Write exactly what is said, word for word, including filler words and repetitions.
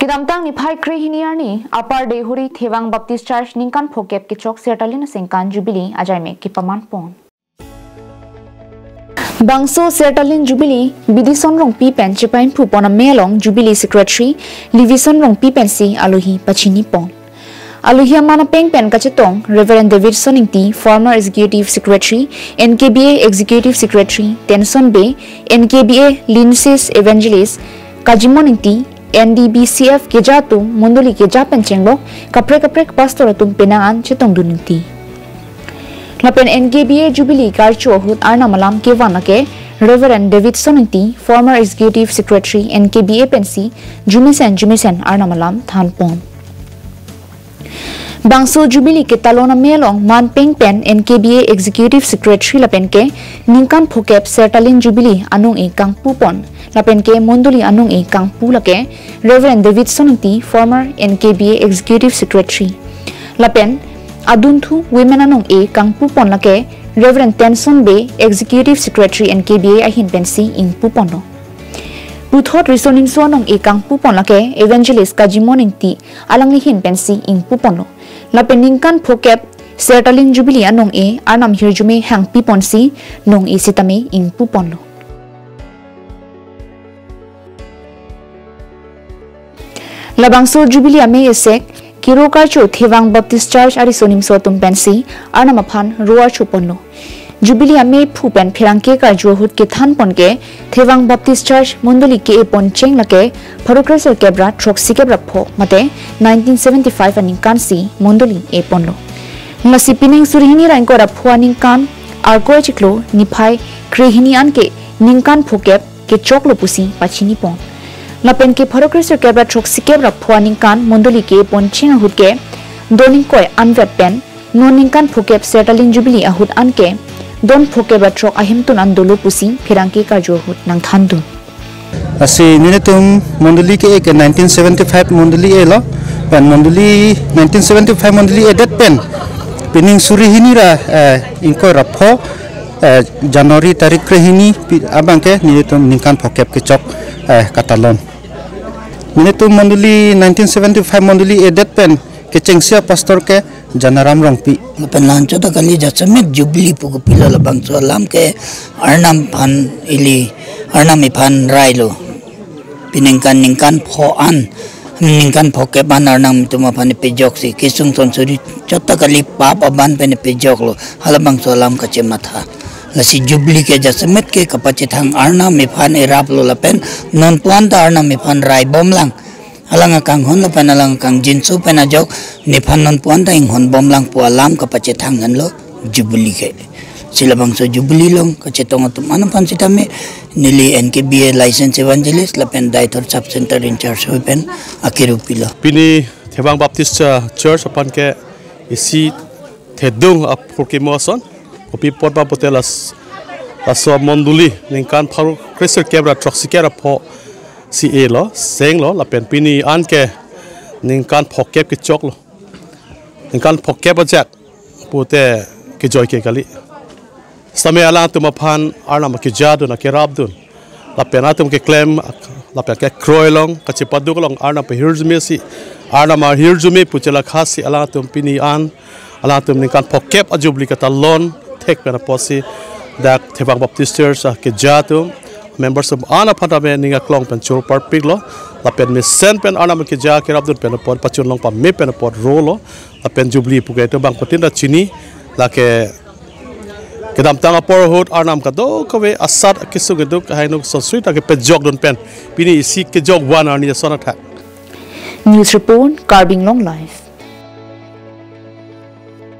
Kedamtang niphai krehini arni Upper Deihori Thevang Baptist Church ningkan phokep kechok Sertalin Sengkan Jubilee ajaimek kepaman pon. Bangso Sertalin Jubilee Bidison Rongpi pen chepainphu pon ame along Jubilee Secretary Livison Rongpi pensi alohi pachini pon. Alohi aman apeng pen kachetong Reverend Davidson Ingti, former Executive Secretary, N K B A Executive Secretary, Tenson Bey, N K B A Linsis Evangelist, Kajimon Ingti, N D B C F keja atum, mondoli keja pen chenglok kaprek kaprek pastor atum penang an chetongdun Ingti. Lapen N K B A Jubilee karcho ahut arnam alam kevan lake Reverend Davidson Ingti, former Executive Secretary N K B A pensi jumesen jumesen arnam alam than pon. Bangso Jubilee ketalon ame along man peng pen N K B A Executive Secretary lapen ke ningkan phokep Sertalin Jubilee anung-e kangpu pon lapen ke mondoli anung-e kangpu lake Reverend Davidson Ingti, former N K B A Executive Secretary, lapen adunthu women anung-e kangpu pon lake Reverend Tenson Bey, Executive Secretary N K B A ahin pensi ingpu ponlo. Puthot riso nimso anung-e kangpu pon lake Evangelist Kajimon Ingti, alangli ahin pensi ingpu ponlo. Lapen ningkan phokep Sertalin Jubilee anung-e arnam hirjume hangpi ponsi nung-e sitame ingpu ponlo. Labangso Jubilee ame esek kiro karcho Thevang Baptist Church ariso nimso atum pensi arnam aphan ro archo ponlo. Jubilee amephu pen pherangke karju ahut kethan pon ke Thevang Baptist Church mondoli ke-e pon cheng lake pharo kre sirkep ra throksi kep ra pho mate nineteen seventy-five aningkan si mondoli e ponlo. Lasi pining suri hini ra ingkoi ra pho aningkan Arkoi chiklo niphai krehini an ke ningkan phokep kechoklo pusi pachini pon. Lapen ke pharo kre sirkep ra throksi kep ra pho aningkan mondoli ke-e pon cheng ahut ke don ingkoi anvet pen non ningkan phokep Sertalin Jubilee ahut an ke don phokep ra throk ahemtun an dolo pusi pherangke karju ahut nangthandun. Lasi nelitum mondoli ke-e ke nineteen seventy-five mondoli elo, pen mondoli nineteen seventy-five mondoli edet pen pining suri hini ra, eh, ingkoi ra pho, eh, January tarik krehini pi-, abang ke nelitum ningkan phokep kechok, eh, katalon. Nelitum mondoli nineteen seventy-five mondoli edet pen kechengsi apastor ke Janaram Rongpi. Lapen la-anchot ta kali, jasemet Jubilee pu kopilo, labangso alam ke arnam aphan ili, arnam iphan railo. Piningkan ningkan pho an, ningkan phokep an arnam atum aphan ipejoksi, kesung son suri chot ta kali, pap aban pen ipejoklo. Halabangso alam kachematha. Lasi Jubilee ke jasemet ke kapachethang arnam iphan iraplo lapen non pu an ta arnam iphan rai bomlang. Alang akanghon lapen alang akangjinso pen ajok nephan non pu an ta inghon bomlang pu alam kapachethang henlo Jubilee ke. Si labangso Jubilee along kachetong atum an aphan sitame neli N K B A Licensed Evangelist lapen Deithor Sub Center in charge pen akiru pilo. Pini Thevang Baptist, uh, Church aphan ke isi thedung aphurkimo ason. Kopi apot ba pute las-, laso mondoli ningkan pharo kre sirkep ra throksi kep ra pho si elo, senglo, lapen pini an ke ningkan phokep kechoklo. Ningkan phokep ajak pute kejoi ke kali. Sitame alangtum aphan arnam akejadun, akerapdun, lapen atum keklem, lapen kekroi along, kachepaduk along arnam ahirjume si, arnam ahirjume pu chelakha si alangtum pini an, alangtum ningkan phokep a-Jubilee katalon thek pen apotsi dak Thevang Baptist Church akeja atum, members atum an aphan tame ning aklong pen choro parpiklo, lapen mesen pen arnam akeja kerapdun pen apot, pachun long pame pen apot rolo, lapen Jubilee pu ke itum bangphutin ta chini, lake kedamtang apor ahut arnam kadokave asat kesung keduk, hainu son suri ta kepejokdun pen pini isi kejok van arni ason athak. News report, Karbi Anglong Live.